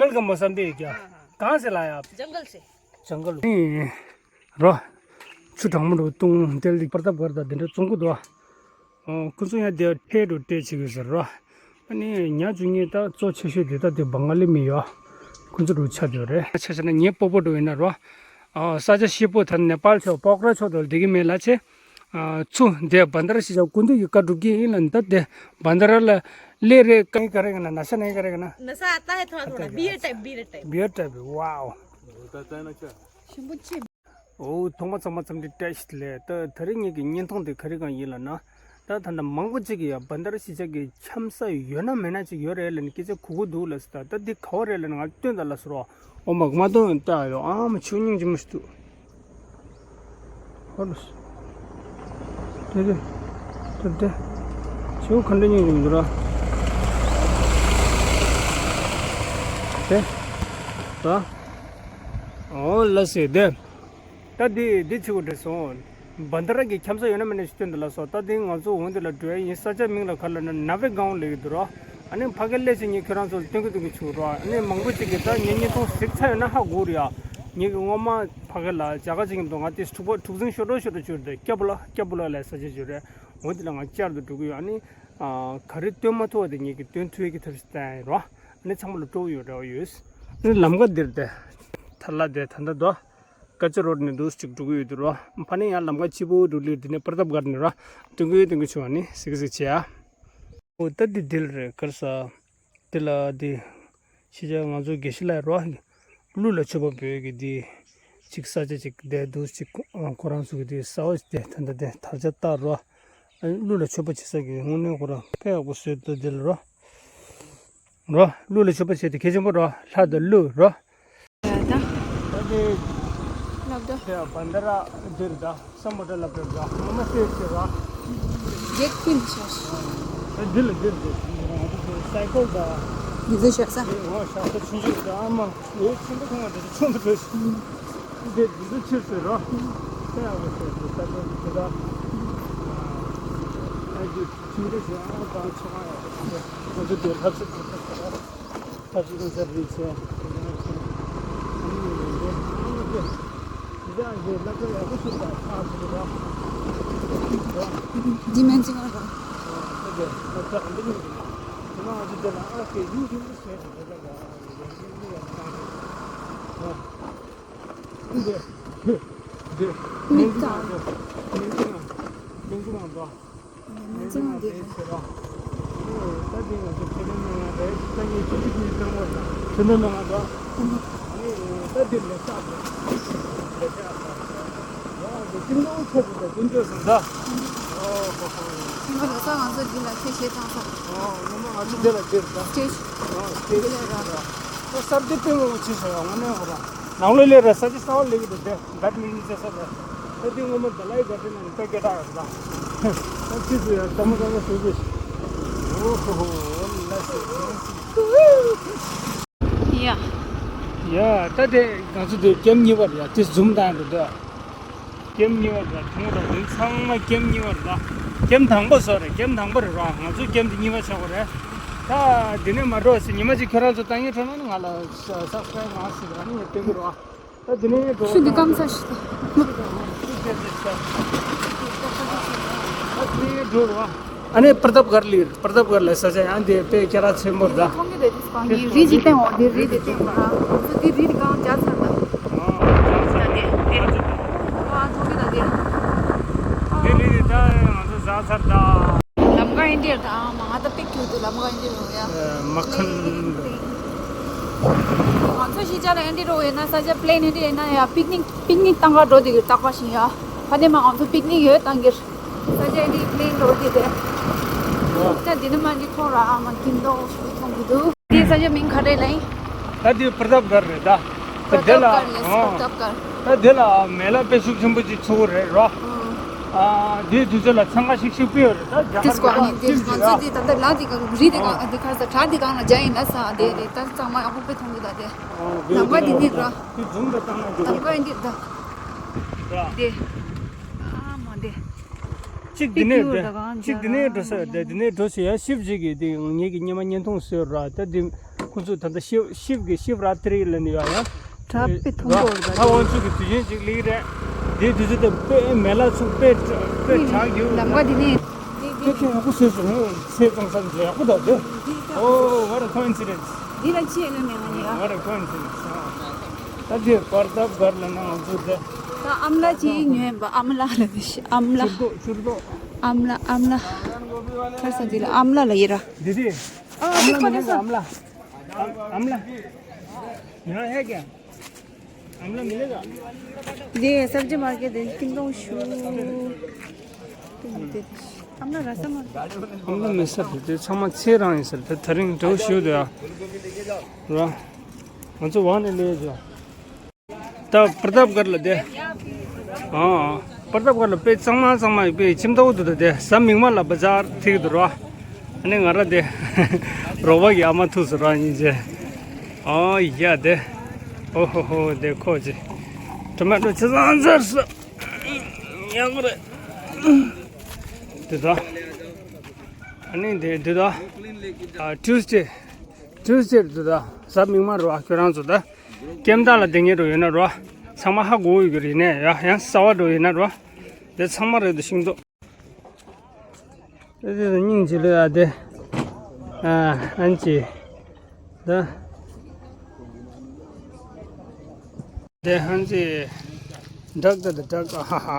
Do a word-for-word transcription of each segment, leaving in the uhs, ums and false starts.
Welcome, Mozambique. हाँ, हाँ। कहाँ से लाए आप? जंगल से। जंगल। ཨེ། རོ། ཆུ་གྲང་མོ་འདྲ་བཏུང་དེ་ལ་པར་ཐབ་གར་དང་དེ་འདྲ་བཙོང་གི་འདུག་ཨ། ཁོ་ཚོ་ཡང་དེ་ཕལ་རུ་སྤྲད་བྱེད་དགོས་ཟེར་རོ། ཨ་ནི་ཉ་བཅུ་གཉིས་ད་གཙོ་ཆེ་ཤོས་དེ་ད་དེ་བང་ལི་མི་ཡོད། ཁོ་ཚོ་རུ་ཆ་དེ་རེད། ཆ་བཞག་ན་ངའི་སྤོ་བོ་འགྲོ་ཡིན་ན་རོ། ཨ། ས་ཆ་ཤེས་པོ་ད་ནེ་པཱལ་ཕྱོགས་པོག་ར་ཕྱོགས་དུ་བསྡད་ཀྱི་མེད་ལ་ཆེ། ཨ། ཚུ་དེ་བན་དར་ཤི་ཆ་ཀུན་ཏུ་ཡི་བཀའ་སྒྲུབ་ཀྱི་ཡིན་ལ་ད་དེ་བན་དར་ལ་ལས་རེད། ཀ་ཡི་ག་རེ་ག་ན་ན་ས་ན་ཡི་ག་རེ་ག་ན། नशा आता है थोड़ा थोड़ा। Beer type, beer type. Beer type, wow. होता है ना क्या? ཞིམ་པོ་ཆེ། ཨོ། ཐོག་མ་ཚང་མ་འཚམས་འདྲི་བཀྲ་ཤིས་བདེ་ལེགས། ད་ད་རེས་ངེད་ཀྱི་བརྙན་ཐུང་དེ་ག་རེ་གང་ཡིན་ལབ་ན། ད་ད་ལྟ་མང་པོ་ཅིག་གིས་ཡ་བན་དར་གཞིས་ཆགས་ཀྱི་འཁྱམ་ས་ཡོད་ན་མེད་ན་ཅིག་ཡོད་རེད་ལབ་ནས་སྐད་ཆ་གོ་གི་འདུག་ལབ་སོང་། ད་ད་འདི་ག་བ་རེད་ལབ་ན་ང་སྟོན་དང་ལབ་སོང་རོ། ཨོ་མ་མ་སྟོན་ད་ཡོ། ཨ་མ་ཆུ་སྙིང་རྗེ་མོ་ཞིག་འདུག་ཧོ་ལོ། དེ་དེ་དེ་དེ་ཆུ་ག་འདྲ་སྙིང་རྗེ་མོ་འདུག་ར། དེ་ད་ཨོ་ལ་སེ་དེ། ད་འདི་འདི་ཆུ་བོ་འདྲ་སོང་། བན་དར་གྱི་འཁྱམ་ས་ཡོད་ན་མེད་ན་ཞིག་སྟོན་དུ་ལ་སོང་། ད་འདི་ང་ཚོ་འོང་འདི་ལ་འགྲོ་ཡ་ཡིན། ས་ཆ་མིང་ལ་ག་ལ་ན་ན་བེ་གའོན་ལབ་ཀྱི་འདུག་རོ། ཨ་ནི་ཕ་གི་སླེབས་ཚེ་ངས་ཁྱོད་རང་ཚོ་ལ་སྟོན་གི་སྟོན་གི་ཆུག་རོ། ཨ་ནི་མང་པོ་ཅིག་གིས་ད་ངའི་བརྙན་ཐུང་གཟིགས་ཚར་ཡོད་ན་ཧ་གོ་རེད་ཡ། ངས་ཀྱི་སྔོན་མ་ཕ་གི་ལ་ཇ་ག་ཅིག་གི་འདུག་ང་དེ་དྲུག་པ་དྲུག་འཛིན་ཤོ་ཏོ་ཤོ་ཏོ་བྱུར་ཏེ་སྐྱ་བུ་ལ་སྐྱ་བུ་ལ་ལ་ས་ཆ་བྱུར་རེད། འོང་འདི་ལ་ང་བཅར་དུ་འགྲོ་གི་ཡོད། ཨ་ནི་ག་རེ་སྟོན་མ་ཐུབ་པ་དེ་ངས་ཀྱི་སྟོན་ཐུབ་ཡ་གི་ཐབས་ཤེས་བསྟན་ཡིན་རོ། ཨ་ནི་ཚང་མ་ལ་སྤྲོ་བོ་ཡོད་རེ་བ་ཡོད། ཨ་ནི་ལམ་ཁ་འདིར་དེ་ཐར་ལ་དེ་ད་ལྟ་དོ། ཀ་ཅི་རོ་ཌི་ནས་འདུག་ཅིག་འགྲོ་གི་ཡོད་དུ་རོ། ཕ་ནས་ཡང་ལམ་ཁ་ཆེ་པོ་འགྲོ་ལུས་དེ་ནས་པར་ཐབ་གར་ནས་རོ། སྟོན་གི་ཡོད་སྟོན་གི་ཆུ་བ་ནི་སིག་སིག་བྱེད་ཨ། ཨོ་ད་འདི་དིལ་རེད་གར་ས། དེ་ལ་འདི་ཤི་ཆ་ང་ཚོ་དགེ་བཤེས་ལ་རོ། གླུ་ལ་མཆོད་པ་འབུལ་གི་འདི་ཅིག་ས་ཆ་ཅིག་བསྡད་འདུག་ཅིག་ཁོ་རང་ཚོ་གི་འདི་ས་བ་དེ་ད་ལྟ་དེ་དར་ཆ་བཏགས་རོ། གླུ་ལ་མཆོད་པ་བྱེད་ས་གི་དངོས་གནས་ཁོ་རང་དཔེ་ཡག་པོ་བཟོས་འདུག་དེ་ལ་རོ། རོ། གླུ་ལ་མཆོད་པ་བྱས་ཏེ་གལ་ཆེན་པོ་རོ། ལྷ་དང་གླུ་རོ། ད་ད་དེ་ལབ་ད། དེ་བན་དར་འདིར་ད་སམ་བྷོ་ཊལ་ལབ་རེད་ད། ངོ་མ་ཤེས་ཤེས་ར། གེག་ཕིན་ཤོས། ཨ་འདི་ལ་འདིར་འདིར་ང་ཚོ་སའི་ཀལ་ད། འདི་ཚོ་བཞག་ས། དེ་འོ་བཞག་ས་ཆུང་ཆུང་ད་ཨ་མ་འོ་ཆུང་དུ་ཁོང་ང་དེ་ཚོ་ཆུང་དུ་འགྲོ་ཤི། འདི་འདི་ཚོ་ཕྱིར་སོས་ར། ས་ཡག་པོ་ཤོས་འདི་ས་ཀལ་འདི་ད། ཨ་འདི་ཆུང་དུ་ཤོས་ཨ་ད་ཆུང་ང་ཡག་པོ་ཤོས། ང་ཚོ་འདིར་ལྷ་ཚོ་འདི་ཚོ་ཤོས་ར། ཁ་ཅིག་ཀྱང་ཟེར་རེད་ཟེར། ཡང་ཞེས་ལབ་ཀྱང་ཡག་པོ་ཞིག་དང་ཁ་ཅིག་ར། འདི་མན་ཅི་ང་ར། ཨ་ད་འདི་མན་ཅི་ང་། དེ་ན་ང་ཚོ་འདི་ལ་ཨ་ཀེ་ཡུག་ཡུག་ཟེར་ཞིག་རེད་ད་ཡ། འདི་འདི་འདི་མན་ཅི་ང་། མན་ཅི་ང་། མན་ཅི་ང་། ང་ཚོ་འདི་ད་དེ་ང་ཚོ་ཁེ་ཕན་མེད་ང་རེད། ད་ངས་ཁྱེད་ཀྱི་ཁྱེད་ཀྱི་ལྟ་བ་དང་ཁེ་ཕན་མེད་ང་འདྲ། ཨ་ནི་ད་དེ་ལས་ཀ་རེད། ལས་ཀ་རེད། ཡང་དེ་ཀིན་ནོ་ཆེ་དེ་ཀིན་ཅོ་སོང་ད། ཨོ་ཧོ་ཧོ། ང་ལ་ས་ང་ཚོ་འདི་ལ་ཁྱེད་ཞེ་ཐང་ས། ཨོ་ངོ་མ་ང་ཚོ་འདི་ལ་འདིར་ད། སྟེ། ཨོ་སྟེ། འདི་ལ་ར། ད་གསར་འདི་དཔེ་མང་པོ་ཆེ་ཤོས་ཡང་ངོ་ནས་ཧོ་ར། ནང་ལོ་ལས་ར་ས་ཅི་ས་བ་ལས་ཀྱི་འདུག་སྟེ། གད་མིག་གཉིས་བྱས་ས་རེད། ད་འདི་ངོ་མ་ཌ་ལའི་ག་ཏི་ན་ནི་ད་སྐད་གྲགས་ཡོད་ད། ད་ཅི་ཟེར་ཡ་ད་མོ་ད་མོ་ཟེར་ཟེར། ཨོ་ཧོ་ཧོ་ལ་ཟེར། ཡ། ཡ་ད་དེ་ང་ཚོ་དེ་ཀེམ་གཉིས་པ་རེད་ཡ། དེ་ཛུམ་བཏང་འདུག་ད། ཀེམ་གཉིས་པ་རེད་ད། ཐུང་ར་དེ་ཚང་མ་ཀེམ་གཉིས་པ་རེད་ད། ཀེམ་དང་པོ་སོ་རེད། ཀེམ་དང་པོ་རེད་ར། ང་ཚོ་ཀེམ་དེ་གཉིས་པ་ཆགས་པ་རེད། ད་དེ་ནས་མ་འགྲོ་ཟེར། ཉི་མ་གཅིག་ཁྱོད་རང་ཚོ་ལྟ་ཉན་འཕྲོད་ན་ནི་ང་ལ་སབ་སི་ཀ་རའིབ་མ་ཟེར་ར་ནི་ངས་སྟོན་གི་རོ། ད་དེ་ནས་འགྲོ་ཆུ་འདི་སྐམ་ས་ཞིག་ད། ད་དེ་ནས་འགྲོ་རོ། ཨ་ནི་པར་ཐབ་གར་ལི་པར་ཐབ་གར་ལི་ས་ཆ་ཡང་དེ་དཔེ་སྐད་གྲགས་ཆེན་པོ་རེད་ད། མཐོང་གི་རེད། དེ་སྤང་གི་རི་ཅིག་སྟེང་འོ་དེ་རི་དེ་སྟེང་འོ་ང་ཚོ་དེ་རི་དེ་གང་བྱ་ཚར་ད། ཨ་དེ་དེ་ཨ་མཐོང་གི་ད་དེ། དེ་རི་དེ་ད་ང་ཚོ་བྱ་ཚར་ད། ལམ་ཁ་ཨེ་འདྲ་ད་མ་ང་ད་པིག་ཁྱུག་དུ་ལམ་ཁ་ཨེ་འདྲ་རོ་ཡ། མ་ཁན། ང་ཚོ་གཞིས་ཆགས་ལ་ཨེ་འདྲ་རོ་ཡིན་ན་ས་ཆ་པི་ལེན་ཨེ་འདྲ་ཡིན་ན་ཡ་པིག་ནིག་པིག་ནིག་བཏང་ག་འགྲོ་དེ་གི་རྟག་པ་བཞིན་ཡ། ཕ་ནས་མ་ང་ཚོ་པིག་ནིག་ཡོད་བཏང་གི། ས་ཆ་འདི་པི་ལེན་རོ་དེ་དེ། ད་འདི་ནི་མ་འདི་ཐོག་ར་ཨ་མ་ཀིན་ཏོག་ཞུ་མཐོང་གི་འདུག་འདི་ས་ཆ་མིང་ག་རེ་ལབ་ཡིན། ད་འདི་པར་ཐབ་གར་རེད་ད། ད་འདི་ལ་པར་ཐབ་གར་ཡེས་པར་ཐབ་གར། ད་འདི་ལ་མེ་ལ་དཔེ་ཤུགས་ཆེན་པོ་ཅིག་ཚུགས་རེད་རོ། ཨ་འདིའི་དུས་ཚོད་ལ་འཚང་ཁ་ཤིག་ཤིག་པི་ཡོད་རེད་ད། རྒྱ་དེ་གར་སྐོར་ནི་འདི་ང་ཚོ་འདི་ད་ལྟ་ལ་འདི་ག་རི་འདི་ག་འདི་ག་ས་བྲག་འདི་གང་ལ་རྒྱ་ཡིན་ན་ས་འདི་རེད། ད་གཙང་མ་ཡག་པོ་དཔེ་མཐོང་གི་ད་དེ། ལམ་ཁ་འདི་ནི་ར། འདི་ཛུམ་ད་བཏང་ན་འདི་ལམ་ཁ་འདི་ད། ར། འདི། ཨ་མ་འདི། གཅིག་འདི་ནས་འགྲོ། གཅིག་འདི་ནས་འགྲོ་ས་ཡོད་དེ། འདི་ནས་འགྲོ་ས་ཡ་ཤིབ་ཅིག་གིས་འདི་ངེད་ཀྱི་སྙེ་མ་བརྙན་ཐུང་བཟོས་ར། ད་འདི་ ཁོ་ཚོས་ད་ལྟ་ཤིབ་ཤིབ་ཀྱི་ཤིབ་ར་ཏི་རི་ལབ་ནས་ཡོད་ཡ། གྲྭ་པའི་མཐོང་གོ་ར། ད་དབང་ཕྱུག་གི་དུས་ཆེན་ཅིག་སླེབས་རེད། དེའི་དུས་ཚོད་དེ་དཔེ་མེ་ལ་ཚུགས་དཔེ་དཔེ་གྲགས་ཡོད། ལམ་ཀ་དེ་ནས། དེ་དེ་ཡག་པོ་བཟོས་སོང་། ངས་ཚེ་གཙང་ས་དེ་ཡག་པོ་འདུག་དེ། Oh, what a coincidence. འདི་ལ་ཅི་ཡོད་ལ་མེད་ང་ནི་ཡ། What a coincidence. ད་དེ་པར་ཏབ་གར་ལ་ན་ང་ཚོ་དེ། ད་ཨམ་ལ་ཅིག་ཉོས་པ། ཨམ་ལ་ལ་ཤི་ཨམ་ལ། ཤུར་རྡོ་ཤུར་རྡོ། ཨམ་ལ་ཨམ་ལ། ཁར་ས་འདི་ལ་ཨམ་ལ་ལ་ཡིན་ར། འདི་དེ། ཨ་ཨམ་ལ་མི་ལེགས་ཨམ་ལ། ཨམ་ལ། ཡང་ཧེ་ཀྱང་། ཨམ་ལ་མི་ལེགས་ཨ། དེ་སབ་ཇི་མར་ཀེ་ཊི་དེ་ཤིང་སྡོང་ཞུ། ཨམ་ལ་ར་ས་མ། ཨམ་ལ་མི་ས་དེ་དེ་ཚང་མ་ཚེ་རང་ཡིན་ཟེར་དེ། ད་རིང་འགྲོ་ཞུ་དེ་ཨ། ར། ང་ཚོ་ཝང་ནས་ལས་ཇོ། ད་པར་ཏབ་གར་ལ་དེ། ཨ། པར་ཏབ་གར་ལ་དཔེ་གཙང་མ་གཙང་མ་དཔེ་ཁྱིམ་ཐོག་ཏུ་དེ་གཟའ་མིག་དམར་ལ་བ་ཛར་ཐིག་ཏུ་རོ། ཨ་ནི་ང་ར་དེ་རོགས་པ་གི་ཨ་མ་ཐུག་སུ་ར་ཡིན་ཅེ། ཨོ་ཡ་དེ། ཨོ་ཧོ་ཧོ་དེ་ཁོ་ཅེ། ཊོ་མེ་ཊོ་ཆ་ཚང་ཚར་སོ། ཡག་པོ་རེད། དེ་ད། ཨ་ནི་དེ་དེ་ད། ཨ། ཊིའུ་སི་ཌེ། ཊིའུ་སི་ཌེ་དེ་ད། གཟའ་མིག་དམར་རོ། ཁྱོད་རང་ཚོ་ད། ཀེམ་བདག་ལ་དེ་ཉེ་རུ་ཡོད་ན་རོ། ཚང་མ་ཧ་གོ་ཡོད་ཀྱི་རེད་ནས་ཡ། ཡང་གསར་པ་འགྲོ་ཡོད་ན་རོ། དེ་ཚང་མ་རེད་དོ་ཤིང་ཏོག་དེ་དེ་སྙིང་རྗེ་ལོས་ཨ་དེ། ཨ་ཨན་ཅི། ད། དེ་ཧན་ཅི། བྲག་ད་དེ་བྲག་ཨ་ཧ་ཧ།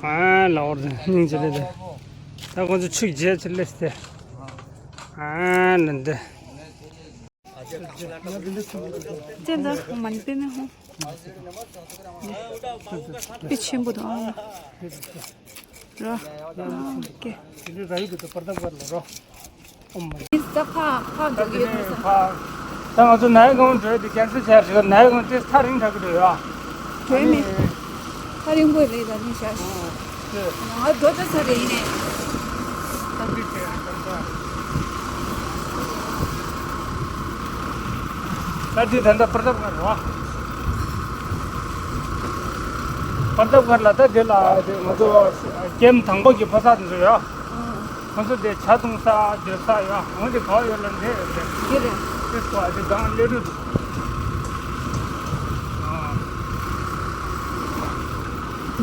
ཨ་ལའོ་རེད་སྙིང་རྗེ་ལོས་དེ། ད་ཁོང་ཚོ་ཆུ་རྗེས་ཚུར་སླེབས་ཏེ། ཨ་ལན་དེ། ཅན་ད་མ་ནི་པེ་མེ་ཧོ། དཔེ་ཆེན་པོ་དང་། ར། ཨ་ཀེ། དེ་འདྲའི་ར་ཡུལ་དུ་པར་ཏབ་གར་ལ་རོ། ཨོ་མ། ད་ཕ་ཕ་འགྲོ་གི་ཡོད་མ་རེད་ས། ད་ང་ཚོ་ནའི་གོང་འགྲོ་ཡ་དེ་ཀན་སེལ་བྱས་རེད། ནའི་གོང་དེ་ཐག་རིང་དྲགས་ཀྱི་འགྲོ་ཡ། དྲོད་མེད། ཨ་ནི། ཐག་རིང་པོ་ལས་ད་ནི་ཤ། ཨ། ང་འགྲོ་ད་ཚར་རེད་ཡིན་ནས། ད་འདི་ད་ལྟ་པར་ཏབ་གར་རོ། པར་ཏབ་གར་ལ་ད་དེ་ལ་དེ་ང་ཚོ་ཀེམ་དང་པོ་གི་ཕོ་གསར་དེ་ཚོ་ཡོད། ཁོང་ཚོ་དེ་ཇ་འཐུང་ས་སྡོད་ས་ཡོད། འོན་ཏེ་ག་པར་ཡོད་ལ་འདྲེ་ཡོད་རེད། དེ་རེད། དེ་སྐོར་དེ་སྒང་སླེབས་འགྲོ་འདུག་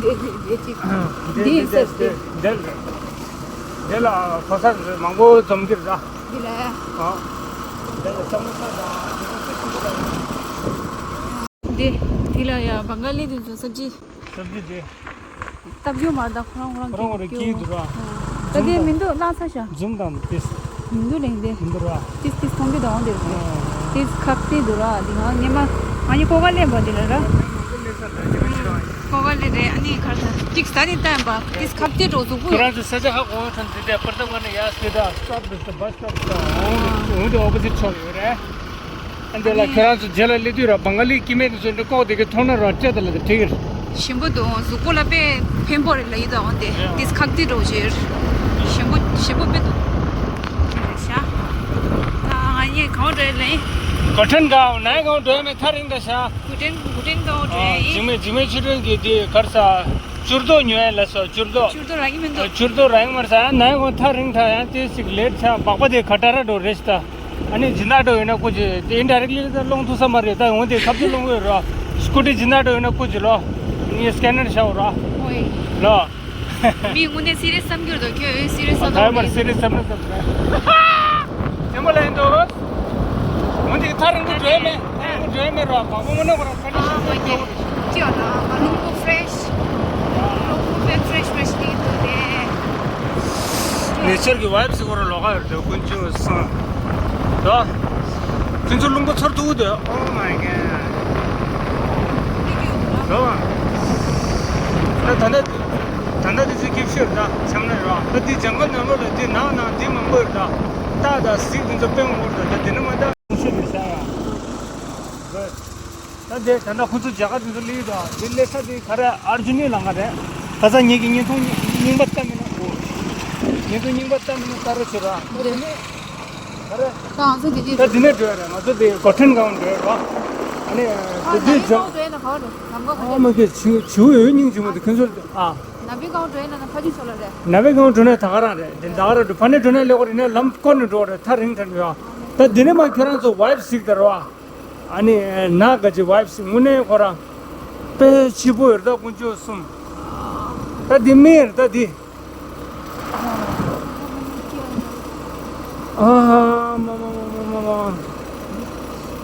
འདི་འདི་འདི་འདི་འདི་འདི་ཟེར་ཏེ། འདི་འདི་འདི་རེད། འདི་ལ་ཕོ་གསར་མང་པོ་འཛོམས་ཀྱི་རེད། འདི་ལ། ཨ། འདི་ལ་ལྕང་མ་ས་དང་འདི་ཚོ་ཆུ་ཚོད་དང་། འདི་འདི་ལ་ཡ་བང་ག་ལི་དེ་ཚོ་སབ་ཇི། སབ་ཇི་དེ། སྟབས་ཡོད་མ་རེད། ད་ཁོ་རང་ཁོ་རང་ཁོ་རང་ཁོ་རང་སྐྱིད་འདུག་ར། ད་དེ་མི་འདུག་བརླག་ཚར་ཤག་འཛུམ་དང་ཏིས། མི་འདུག་ལེང་དེ། མི་འདུག་ར། ཏིས་ཏིས་མཐོང་གི་འདུག་འོང་དེ་རེད། ཏིས་ཁབ་ཏི་འདུག་ར། འདི་ང་ཉི་མ་ང་ཉི་ཀོ་ཀ་ལེན་པ་འདི་ལ་ར། ཀོ་ཀ་ལེ་རེད། ཨ་ནི་ཁར་ས་ཏིག་ས་ནི་ལྟ་ཡིན་པ། ཏིས་ཁབ་ཏི་འགྲོ་གཟུགས་པོ། ཁྱོད་རང་ཚོ་ས་ཆ་ཧ་གོ་བ་ཚང་འདི་དེ་པར་ཏ་མ་ནི་ཡ་སི་ད་སི་ཊོབ་ཏིས་ད་བྷ་སི་སི་ཊོབ་ད་འོང་འོང་དེ་ཨོ་པོ་ཟིཊ་ཕྱོགས་ཡོད་རེད། ཨ་འདི་ལ་ཁྱེད་རང་ཚོ་རྗེས་ལ་སླེབས་དུས་ར་བང་ག་ལི་སྐྱེ་དམན་དེ་ཚོ་འདི་ལྐོག་དེ་གི་མཐོང་ན་ར་སྐྱོ་ད་ལ་དེ་འགྲིག་གི་རེད། ཞིམ་པོ་འདུག་གཟུགས་པོ་ལ་དཔེ་ཕན་པོ་རེད་ལ་ཡིད་དུ་འོང་དེ་ཏིས་ཁག་ཏི་འགྲོ་བྱེད་ཞིམ་པོ་ཞིམ་པོ་དཔེ་འདུག་ཤ། ད་ང་གཉིས་གང་འགྲོ་ཡིན་ལ་ཡིན། གོ་ཁྲན་གང་ནའི་གང་འགྲོ་ཡ་མེད་ཐག་རིང་ད་ཤ། གོ་ཁྲན་གོ་ཁྲན་གང་འགྲོ་ཡ་ཡིན། འཇིགས་མེད་འཇིགས་མེད་ཆོས་སྒྲོན་གྱི་དེ་གར་ས་བཅུར་རྡོ་ཉོ་ཡ་ལ་སོ་བཅུར་རྡོ། བཅུར་རྡོ་རག་གི་མི་འདུག་བཅུར་རྡོ་རག་གི་མ་རེད་ས། ཡང་ནའི་གང་ཐག་རིང་ཐག་ཡང་དེ་ཞིག་ལེད་ཆ་སྦག་པ་དེ་ག་ཏ་ར་འགྲོ་རེད་ཤ་ད། ཨ་ནི་སྦྱིན་བདག་འགྲོ་ཡོད་ན་སྐུ་མཁྱེན། དེ་ཨིན་ཌའི་རེག་ལི་ད་སློང་ཐུབ་ས་མ་རེད། ད་འོན་ཏེ་ཁ་ཐུག་སློང་གི་ཡོད་ར། སྐུ་མཁྱེན་སྦྱིན་བདག་འགྲོ་ཡོད་ན་སྐུ་མཁྱེན་ལོ། ངས་སི་ཀེ་ནར་བྱའོ་ར། ཨོའི། ལོ། མི་དངོས་གནས་སི་རི་ཡས་བསམ་གྱི་ཡོད་དོ། ཁྱོད་སི་རི་ཡས་བསམ་ད་མ་རེད། སི་རི་ཡས་བསམ་ན་བསམ་རེད། ཅེ་མོ་ལ་ཡིན་དོ། འོན་ཏེ་ཐག་རིང་པོ་འགྲོ་ཡ་མེད། ཐག་རིང་པོ་འགྲོ་ཡ་མེད་ར། བ་མོ་མོ་ན་གོ་ར་ཁ་ནི་ཨ་ཤི་ཧོ་ཡ་ཅི་ཡོད་ན་མ་རླུང་བུ་ཧྥི་རེ་ཤི། རླུང་བུ་དཔེ་ཧྥི་རེ་ཤི་ཧྥི་རེ་ཤི་ལི་འདུག་དེ། ནེ་ཅར་གྱི་ཝའི་བྷི་སི་སྐོར་ལོག་ག་ཡོད་དེ་ཀུན་སྤྱོད་སང་། ད། ཁྱོད་ཚོ་རླུང་བུ་ཚོར་ཐུབ་དེ། Oh my god. ད། ད་ད་ད་ད་དེ་ཚོ་སྐྱིད་ཤོས་རེད་ད། འཆམ་ན་རེད་བ། ད་དེ་ཇང་གལ་ནང་ལོགས་ལ་དེ་ནགས་ནང་དེ་མང་པོ་ཡོད་ད། སྟག་དང་གཟིག་དེ་ཚོ་དཔེ་མང་པོ་རེད་ད། ད་དེ་ནི་མ་ད་ཤོད་མི་ཤ་ཡ། ད་དེ་ད་ད་ཁོ་ཚོ་རྒྱ་གར་དེ་ཚོ་སླེབས་ཡོད་ད། དེ་སླེབས་ས་དེ་ག་རེ་ཨར་ཇུ་ནི་ལམ་ཁ་རེད། ཁ་སང་ངེད་ཀྱི་བརྙན་ཐུང་རྙིང་པ་བལྟས་མིན་ན། བརྙན་ཐུང་རྙིང་པ་བལྟས་མིན་ན་ལྟ་རོགས་བྱེད་ར། དེ་ནི་ག་རེ། ད་ང་ཚོ་དེ་དེ་ད་དེ་ནས་འགྲོ་ཡ་རེད། ང་ཚོ་དེ་གོ་ཁྲན་སྒང་འགྲོ་ཡ་རེད་བ། ཨ་ནི་ཨ་དེ་ནས་དེ་ཇོ་སྒང་འགྲོ་ཡ་ན་ག་བ་རེད། ལམ་ཁ་ག་ཨ་མ་གི་ཆུ་ཆུ་ཡོད་སྙིང་རྗེ་མོ་དེ་ཁྱོད་ཚོ་ཨ། ནབ་པའི་སྒང་འགྲོ་ཡ་ན་ན་ཕ་ཆུ་ཆོ་ལ་རེད། ནབ་པའི་སྒང་འགྲོ་ན་ད་ག་རང་རེད། དེ་ད་ག་རང་འགྲོ་ཕ་ནས་འགྲོ་ན་ལེགས་པ་རེད། ནས་ལམ་བསྐོར་ནས་འགྲོ་བ་རེད། ཐག་རིང་ཐག་ཡོད། ད་འདི་ནས་མ་ཁྱོད་རང་ཚོ་ཝའིབ་གཟིགས་དང་རོ། ཨ་ནི་ནག་ག་ཅི་ཝའིབ་གཟིགས། དངོས་གནས་ཁོ་རང་དཔེ་སྐྱིད་པོ་ཡོད་རེད། ད་དཀོན་མཆོག་གསུམ། ད་འདི་མི་རེད་ད་འདི། ཨ་མ་མ།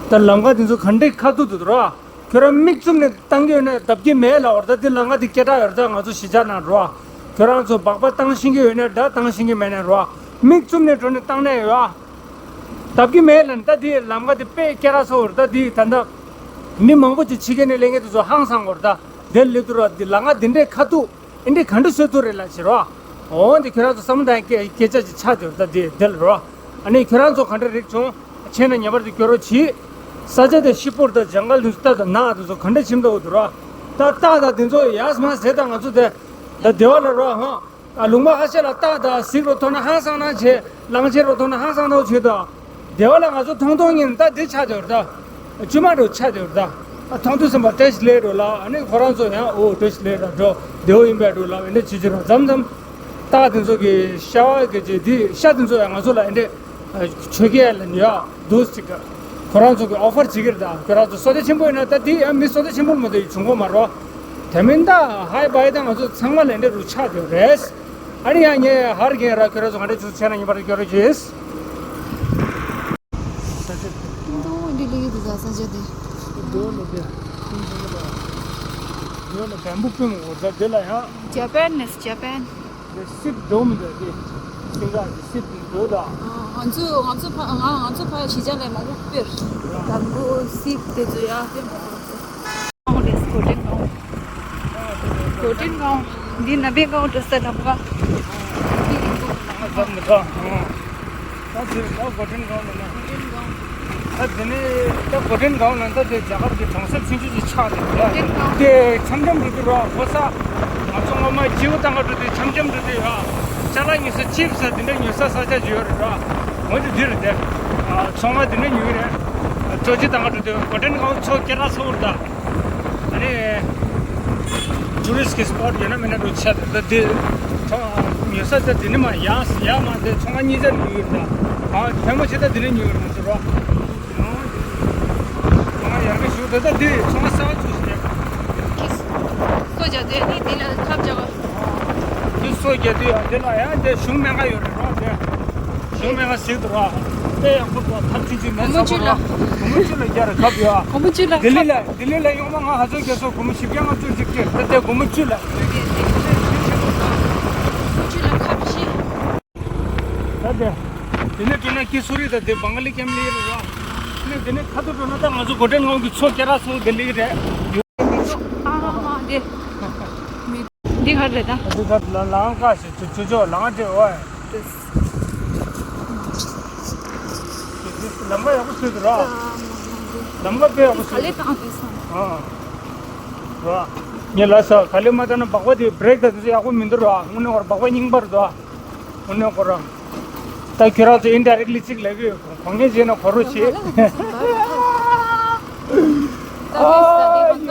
ད་ལམ་ཁ་དེ་ཚོ་ག་འདྲའི་ཁ་ཐུག་ཏུ་འདུག་རོ། ཁྱོད་རང་མིག་བཙུམ་ནས་བཏང་གི་ཡོད་ན་ལྡབ་ཀྱི་མེད་ལབ་པ་རེད། ད་འདི་ལམ་ཁ་འདི་སྐད་གྲགས་ཡོད་རེད། ད་ང་ཚོ་གཞིས་ཆགས་ནང་རོ། ཁྱོད་རང་ཚོ་སྦག་སྦག་བཏང་ཤེས་ཀྱི་ཡོད་ན་འདྲ། བཏང་ཤེས་ཀྱི་མེད་ན་རོ། མིག་བཙུམ་ནས་འགྲོ་ནས་བཏང་ན་ཡོད། ལྡབ་ཀྱི་མེད་ལབ་ནས། ད་འདི་ལམ་ཁ་འདི་དཔེ་སྐད་གྲགས་ཚ་པོ་རེད། ད་འདི་ད་ལྟ་མི་མང་པོ་ཅིག་ཕྱི་རྒྱལ་ནས་སླེབས་མཁན་དེ་ཚོ་ཧང་སང་གི་ཡོད་རེད། ད་འདིར་སླེབས་དུས་རོ། འདི་ལམ་ཁ་འདི་འདྲའི་ཁ་ཐུག་འདི་འདྲའི་ག་འདྲ་བཟོས་ཐུབ་རེད་ལབ་བྱས་རོ། འོ་འདི་ཁྱོད་རང་ཚོ་བསམ་བློ་གཏོང་ཡ་སྐད་ཆ་ཅིག་ཆགས་བསྡད་ཡོད་རེད། ད་འདི་འདིར་རོ། ཨ་ནི་ཁྱོད་རང་ཚོ་ག་འདྲ་རིག་བྱུང་། བྱས་ན་ངེས་པར་དུ་བསྐྱོད་རོགས་གྱིས། ས་ཆ་དེ་ཤི་པོར་དང་ཇང་གལ་དུ་ལྟ་དང་ནག་དུ་ཚོ་ག་འདྲ་ཁྱིམ་དུ་འོ་དུ་རོ། ད་སྟག་དང་དེ་ཚོ་ཡག་མ་ཟེར། ད་ང་ཚོ་དེ་ད་སྡེ་བ་ལ་རོ་ཧང་། ཨ་ལུང་པ་ཧ་ཤ་ལ་སྟག་དང་གཟིག་རོ་ཐོན་ན་ཧང་སང་ན་བྱེད། གླང་ཆེན་རོ་ཐོན་ན་ཧང་སང་ན་བྱེད་དོ། སྡེ་བ་ལ་ང་ཚོ་ཐོང་ཐོང་ཡིན། ད་འདི་ཆགས་བསྡད་ཡོད་རེད། ད་ཅུ་མ་འགྲོ་ཆགས་བསྡད་ཡོད་རེད། ད་ཨ་ཐོང་དུས་ཙམ་པ་བཀྲ་ཤིས་བདེ་ལེགས་འགྲོ་ལ། ཨ་ནི་ཁོ་རང་ཚོ་ཡང་འོ་བཀྲ་ཤིས་བདེ་ལེགས་ར་འགྲོ། བདེ་པོ་ཡིན་པས་འགྲོ་ལ། འདི་འདྲ་བྱེད་བྱེད་རོ། མཚམས་མཚམས་སྟག་དེ་ཚོ་གི་ཤ་བ་གི་ཅིག་འདི་ཤ་དེ་ཚོ་ཡང་ང་ཚོ་ལ་འདི་འདྲ་ཆོས་རྒྱལ་ལ་ཉོ་ཡག་འདུག་ཅིག་ཁོ་རང་ཚོ་གི་ཨོ་ཕར་བྱེད་ཀྱི་རེད། ད་ཁྱོད་རང་ཚོ་བསོད་བདེ་ཆེན་པོ་ཡིན་ན། ད་འདི་ཡང་མི་བསོད་བདེ་ཆེན་པོ་མ་གཏོགས་བྱུང་གི་མ་རེད། དེ་མིན་ད་ཧའི་བྷའི་ད་ང་ཚོ་ཚང་མ་ལ་འདི་འདྲ་རུ་ཆགས་བསྡད་ཡོད་རེད། ཨ་ནི་ཡང་ངས་ཧར་གྱིས་ར་ཁྱོད་རང་ཚོ་ག་འདྲ་བྱུང་བྱས་ན་ངེས་པར་སྐྱོར་རོགས་གྱིས། འདུག་འདི་ལི་འདི་ཟ་ས་ཆ་དེ། འདུག་ལ་དེ། འདུག་ལ་བེམ་བུ་པུས་མོ་འོ་ཟ་དེ་ལ་ཡང་། Japanese, Japan. དེ་སིབ་འདུག་མི་འདུག་དེ། སིང་ག་དེ་སིབ་འདུག་ད། ང་ཚོ་ང་ཚོ་ཕ་ང་ང་ཚོ་ཕ་གཞིས་ཆགས་ལ་མང་པོ་སྤེར། ལམ་བུ་སིབ་དེ་ཚོ་ཡ་དེ་མང་པོ། ཀའོ་རེད། གོ་ཏྲེན་ཀའོ། གོ་ཏྲེན་ཀའོ། འདི་ནང་པའི་ཀའོ་འགྲོ་ས་ལམ་ཁ། ཨ་ཙམ་མི་ཐོག་ད་དེར་ད་གོ་ཏྲེན་ཀའོ་ལ་ན། ད་དེ་ནས་ད་གོ་ཏྲེན་ཀའོ་ལ་ད་དེ་རྒྱ་གར་གྱི་གྲོང་གསེབ་ཆུང་ཆུང་ཅིག་ཆགས་འདུག་ད། དེ་འཆམ་འཆམ་འགྲོ་དུས་རོ་ཕོ་ས། ང་ཚོ་ངོ་མ་སྐྱིད་པོ་བཏང་ག་འགྲོ་དུས་འཆམ་འཆམ་འགྲོ་དུས་ཡ། ཅ་ལག་ཉོ་ས་ཅིབ་ས་དེ་འདྲ་ཉོ་ས་ས་ཆ་ཅིག་ཡོད་རེད་ར། འོན་ཏེ་འདི་རེད་དེ། ཚོང་པ་དེ་འདྲ་ཉོ་གི་རེད། སྤྲོ་སྐྱིད་བཏང་ག་འགྲོ་དུས་གོ་ཏྲེན་ཀའོ་ཚོ་སྐད་གྲགས་ཚ་པོ་རེད་ད། ཨ་ནི། ཊུ་རི་སི་ཊི་གི་སི་པོ་ཊི་ཡོད་ན་མེད་ན་འགྲོ་ཆ་དེ་ད་དེ། ཚོང་ཉོ་ས་ད་དེ་ནི་མ་ཡག་ཡག་མ་དེ་ཚོང་པ་གཉིས་ཆར་ཉོ་གི་རེད་ད། ཨ་ཕལ་མོ་ཆེ་ད་དེ་འདྲ་ཉོ་གི་རེད་མ་གཏོགས་ར། ཚོང་པ་ཡར་གི་ཞུ་དེ་ད་དེ་ཚོང་པ་གསར་པ་ཚོ་ཞིག་རེད། སོ་བརྒྱབ་དེ་ནི་དེ་ལ་ཁབ་བརྒྱབ། དེ་སོ་བརྒྱབ་དེ་ཡང་དེ་ལ་ཡང་དེ་གཞུང་སྨན་ཁང་ཡོད་རེད་རོ། དེ་གཞུང་སྨན་ཁང་ཟེར་འདུག་རོ། དཔེ་ཡག་པོ་འདུག་ཐབས་ཆུང་ཆུང་མེད། སྒོར་མོ་ཚ་པོ་རོ། སྒོར་མོ་བཅུ་ལ་བརྒྱབ་རེད་ཁབ་ཡོད། སྒོར་མོ་བཅུ་ལ་ལྡི་ལི་ཁབ། ལ་ལྡི་ལི་ལ་གཡོག་མ་ང་ཧ་ཅང་རྒྱག་སོང་། སྒོར་མོ་བཞི་བརྒྱ་ལྔ་བཅུ་ཅིག་སྟེར། ད་དེ་སྒོར་མོ་བཅུ་ལ། སྒོར་མོ་བཅུ་ལ་ཁབ་བཞི། ད་དེ། དེ་ནས་དེ་ནས་ཀི་སུ་རི་ད་དེ་བང་ག་ལི་ཀེམ་ལི་རེད་རོ། ནས་དེ་ནས་ཁ་ཐུག་འགྲོ་ན་ད་ང་ཚོ་གོ་ཏྲེན་ཀའོ་གི་ཚོ་སྐད་གྲགས་ཚ་པོ་དེ་ལི་རེད། ཨ་ཨ་དེ། མི། འདི་ག་རེད་ད། འདི་ད་ལ་ལམ་ཁ་ཞིག་ཆུ་ཆུ་ཆུ་ལམ་འདྲ་བ། ལམ་ཁ་ཡག་པོ་བཟོས་འདུག་ར། ལམ་ཁ་དཔེ་ཡག་པོ་བཟོས་འདུག་ག་ལེ་བཏང་དུས་སོང་། ཨ། ར། ངས་ལབ་ས་ག་ལེ་མ་བཏང་ན་སྦག་སྦག་དེ་བྷི་རེག་ད་དེ་ཚོ་ཡག་པོ་མི་འདུག་ར། དངོས་གནས་ཁོ་རང་སྦག་སྦག་རྙིང་པ་རེད་དོ། དངོས་གནས་ཁོ་རང་། ད་ཁྱོད་རང་ཚོ་ཨིན་ཌའི་རེག་ལི་གཅིག་ལབ་ཀྱི་ཡོད། གོང་ངས་བྱས་ན་གོ་རོགས་བྱེད། ད་ཨ་ཡ།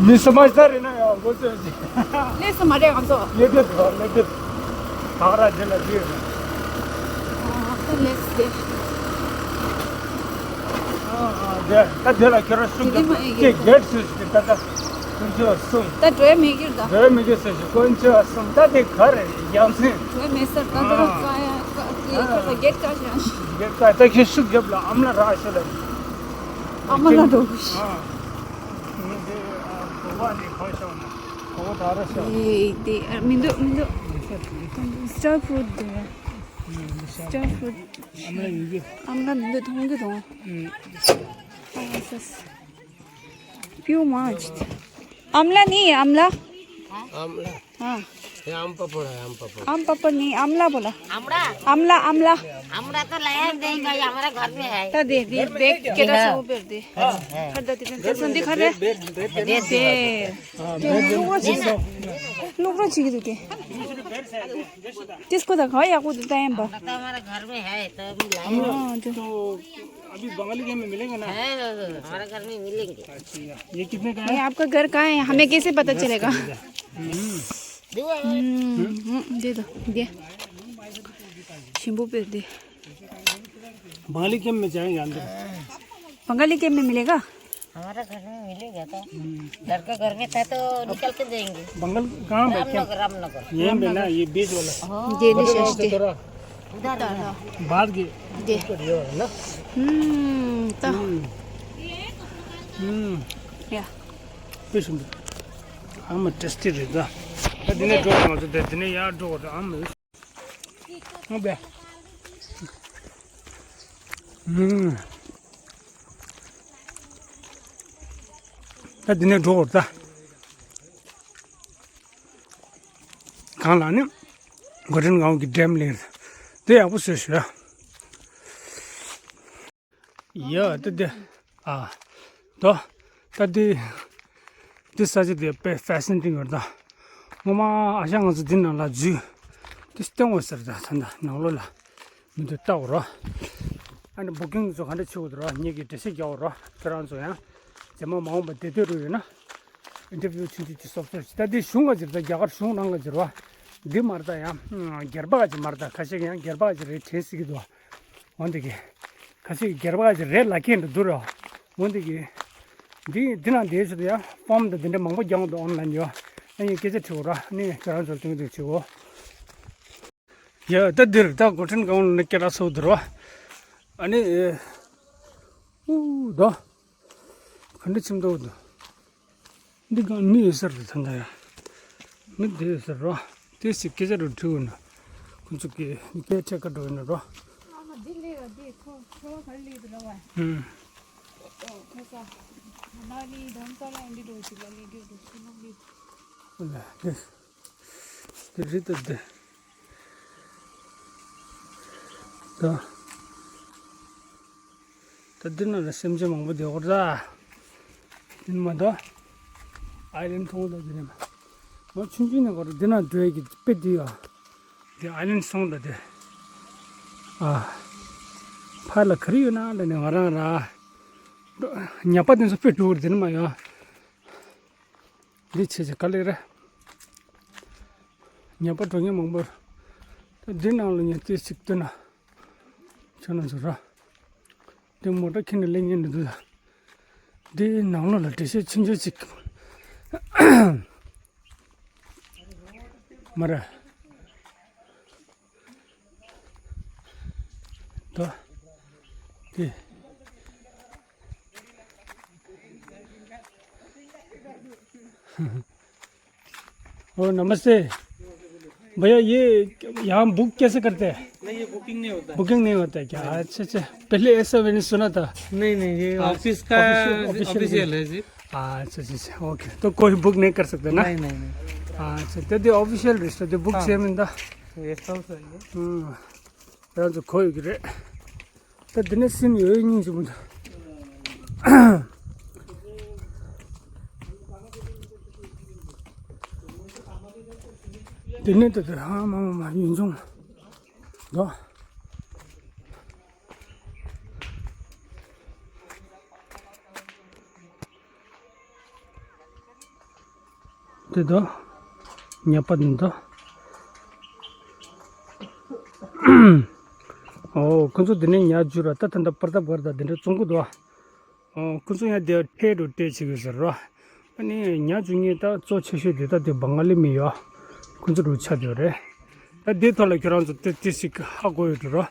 མི་སྨ་ཤ་རེད་ན་ཡང་མགོ་ཚོས་ཅིག་ལས་སུ་མ་རེད་ང་ཚོ། ལས་དེབ་འདུག་ལས་དེབ། ད་ག་ར་དེ་ལ་བྲིས་ཡོད། ཨ་ད་ལས་དེ། ཨ་ཨ་དེ་ད་དེ་ལ་ཁྱོད་རང་གསུང་དེ་དེ་མ་ཡིན་ཀྱི་གེ་གེ་ཊི་སུ་ཞིག་ད་ད་དཀོན་མཆོག་གསུམ། ད་འགྲོ་ཡ་མེད་ཀྱི་རེད་ད། འགྲོ་ཡ་མེད་ཀྱི་སུ་ཞིག་དཀོན་མཆོག་གསུམ། ད་དེ་ག་རེ་ཡ་མཚན། འགྲོ་ཡ་མེད་ས་ད་ད་ཨ་ཀ་ཡ་ཀ་དེ་ཁ་ས་གེ་ཊི་ཀ་ཞང་ཞིག་གེ་ཊི་ཀ་ད་ཁྱོད་ཤུགས་རྒྱབ་ལ་ཨམ་ལ་རག་ཤོད་ལ། ཨ་མ་ལ་འགྲོ་གི་ཤི། ཨ། ངས་འདི་ཨ་གོ་བ་ནས་གང་ཤོར་ན། གོ་བ་ད་ར་ཤོར། ཨེ་དེ་ཨ་མི་འདུག་མི་འདུག་སི་ཊར་ཕུ་རུཊ་འདུག་སི་ཊར་ཕུ་རུཊ། ཨམ་ལ་ཡོད་གི། ཨམ་ལ་མི་འདུག་མཐོང་གི་འདུག་ཨ་ཡ་སི་སི། Few months. Amla नहीं है, आमला? आमला। हाँ। ये आम पापड़ है, आम पापड़। आम पापड़ नहीं, आमला बोला। आमला? आमला, आमला। आमला तो लाया नहीं भाई, हमारा घर में है। ता दे, दे, देख, केटा से ऊपर दे। हाँ, हाँ। खरीदा तेरे, तेरे संदी खा रहे? दे, दे, दे, दे। दे। हाँ, दे, दे। नुकरो चीज़ के। त्यसको त खै आएको त टाइम भयो। त हमारा घर में है, त अभी लाए। अँ, त्यो। तो अभी बंगाली गेम में मिलेंगे ना? है, हमारा घर में मिलेंगे। अच्छा, ये कितने का है? ये आपका घर कहाँ है? हमें कैसे पता चलेगा? हम्म। हम्म, हम्म, दे दो, दे। ཆེན་པོ་དཔེ་འདི། बंगाली कैंप में जाएंगे अंदर। बंगाली कैंप में मिलेगा? हमारा घर में मिलेगा तो। लड़का घर में था तो निकल के देंगे। बंगाल कहाँ पे? रामनगर, रामनगर। ये पे ना, ये बीच वाला। जेने बड़े गांव से षष्ठी। थोड़ा उधर, उधर। बाहर की। जे। ऊपर ये वाला ना। हम्म, तो। हम्म। हम्म। या। फिश। आम टेस्टी रहेगा। दिने जो हम तो दिने यार जो हम। ཨུམ། ད་འདི་ནས་འགྲོ་དགོས་ད། གང་ལ་ནི་གོ་ཊན་གའོན་གྱི་ཌེམ་ལེགས། དེ་ཡག་པོ་བཟོས་ཤག་ཡ། ཡ་ད་འདི། ཨ། དོ། ད་འདི། འདི་ས་ཆ་དེ་དཔེ་ཕེ་སི་ནེ་ཊིང་ཡོད་ད། ངོ་མ་ཨ་ཞང་ང་ཚོ་འདི་ནང་ལ་འཛུལ། འདི་སྟོན་དགོས་ཟེར་ད་ད་ད་ནང་ལོགས་ལ། མི་འདུག་ལྟ་དགོས་རོ། ཨ་ནི་བུ་ཀིང་ཚོ་ག་འདྲ་བྱེད་དགོས་རོ། ངེད་ཀྱིས་འགྲེལ་བཤད་རྒྱག་དགོས་རོ། ཁྱོད་རང་ཚོ་ཡང་། རྗེས་མ་མ་འོངས་པ་བདེ་སྡོད་རུ་ཡོད་ན། ཨིན་ཊར་བིའུ་ཆུང་ཆུང་ཅིག་སོབ་སོབ་ཅིག་ད་འདི་གཞུང་ག་ཅིག་ད་རྒྱ་གར་གཞུང་རང་ག་ཅིག་རོ། འདི་མ་རེད་ད་ཡང་། སྒེར་པ་ག་ཅིག་མ་རེད་ད། ཁ་ཤས་ཀྱིས་ཡང་སྒེར་པ་ག་ཅིག་རེད་དྲན་སྲིད་ཀྱི་འདུག་འོན་ཏེ་གི། ཁ་ཤས་ཀྱིས་སྒེར་པ་ག་ཅིག་རེད་ལབ་མཁན་འདྲ་འདུག་རོ། འོན་ཏེ་གི། འདི་འདི་ནང་བསྡད་ཚུལ་དུ་ཡང་ཕོམ་དང་འདི་འདྲ་མང་པོ་རྒྱག་འདུག་ཨོན་ལན་ཡོད། ཨ་ནི་སྐད་ཆ་དྲི་དགོས་ར། ཨ་ནི་ཁྱོད་རང་ཚོར་སྟོན་གྱི་འདུག་བྱེད་དགོས། ཡ་ད་འདིར་ད་གོ་ཊན་གའོན་ནས་སྐད་གྲགས་ཚ་པོ་འདུག་ར། ཨ་ནི། ཨུ་ད། ག་འདྲ་ཁྱིམ་ཐོག་འདུག་འདི་གང་མི་ཡོད་ས་རེད་ད་ལྟ་ཡ། མི་བསྡད་ཡོད་ས་རེད་རོ། དེ་སི་སྐད་ཆ་རུ་འཁྲུལ་ཡོད་ན། ཁོ་ཚོ་གི་སྐད་ཆ་ག་འགྲོ་ཡོད་ན་རོ། ཨ་མ་འདི་ལས་བ་འདི་ཁོ་ཁོ་བ་ག་ལས་འདུག་ར་བ། ཧུམ། ཁོ་ས། མ་ནི་དམ་ས་ལ་འདི་འགྲོ་ཅིག་ལ་ལས་འགྱུར་འགྲོ་ཅིག་ལ་ལས། ཨོ་ལ་དེ། དེ་རི་ད་དེ། ད། ད་འདི་ན་ལ་སེམས་ཅན་མང་པོ་བསྡད་ཡོད་རེད་ད། འདི་མ་གཏོགས། ཨའི་ལན་ཌི་མཐོང་ད་འདི་ནས་མ། མ་ཆུང་ཆུང་ནས་གོ་ར་འདི་ན་འགྲོ་ཡས་ཀྱི་དཔེ་འདི་ཡོད། འདི་ཨའི་ལན་ཌི་མཐོང་ད་འདི། ཨ། ཕར་ལ་ག་རེ་ཡོད་ན་ལ་ནས་ང་རང་ར། ཉ་པ་དེ་ཚོ་དཔེ་འགྲོ་གི་རེད་འདི་ནས་མ་ཡོད། འདི་བྱས་བྱས་ག་ལེར། ཉ་པ་འགྲོ་མཁན་མང་པོ། ད་འདི་ནང་ལ་ཉ་རྩེ་ཞིག་བཏོན་ན། ཁྱོད་རང་ཚོ་ར། འདི་མོ་ཊ་ཁྱེར་ནས་སླེབས་མཁན་འདི་འདུག་འདི་ནང་ལོགས་ལ་འགྲེལ་བཤད་ཆུང་ཆུང་ཅིག་མ་ར། ད། དེ། ओ नमस्ते। भैया, ये यहाँ बुक कैसे करते हैं? नहीं, ये बुकिंग नहीं होता है। बुकिंग नहीं होता है क्या? अच्छा, अच्छा। पहले ऐसा मैंने सुना था। नहीं, नहीं, ये आप ऑफिस का ऑफिशियल, ऑफिशियल ऑफिशियल है जी। अच्छा, अच्छा, अच्छा, ओके। तो कोई बुक नहीं कर सकते ना? नहीं, नहीं, नहीं। अच्छा, तो दे ऑफिशियल रिस्ट, दे बुक हाँ। Same in the. Guest house है ये। हम्म। ཁྱེད་རང་ཚོ་གོ་ཡོད་ཀྱི་རེད། ད་འདི་ནས་སེམས་ཡོད་སྙིང་རྗེ་མོ་འདུག་འདི་ནས་ད་ད་ཧ་མ་མ་མ་ཡུན་ཚུང་འདུག་དེ་དོ། ཉ་པ་འདི་དོ། ཨོ། ཁོ་ཚོ་འདི་ནས་ཉ་རྒྱུ་ར་ད་ད་ད་པར་ད་པར་ད་འདི་འདྲ་བཙོང་གི་འདུག་ཨོ། ཁོ་ཚོ་ཡང་དེ་ཁྲལ་རུ་སྤྲད་བྱེད་གི་ཟེར་རོ། ཨ་ནི་ཉ་རྒྱུ་ངས་ད་གཙོ་ཆེ་ཤོས་དེ་ད་དེ་བང་ག་ལི་མི་ཡོད། ཁོ་ཚོ་རུ་ཆ་དེ་རེད། ད་དེ་ཐོག་ལ་ཁྱོད་རང་ཚོ་ཏི་ཏི་ཞིག་ཧ་གོ་ཡོད་འགྲོ་རོ།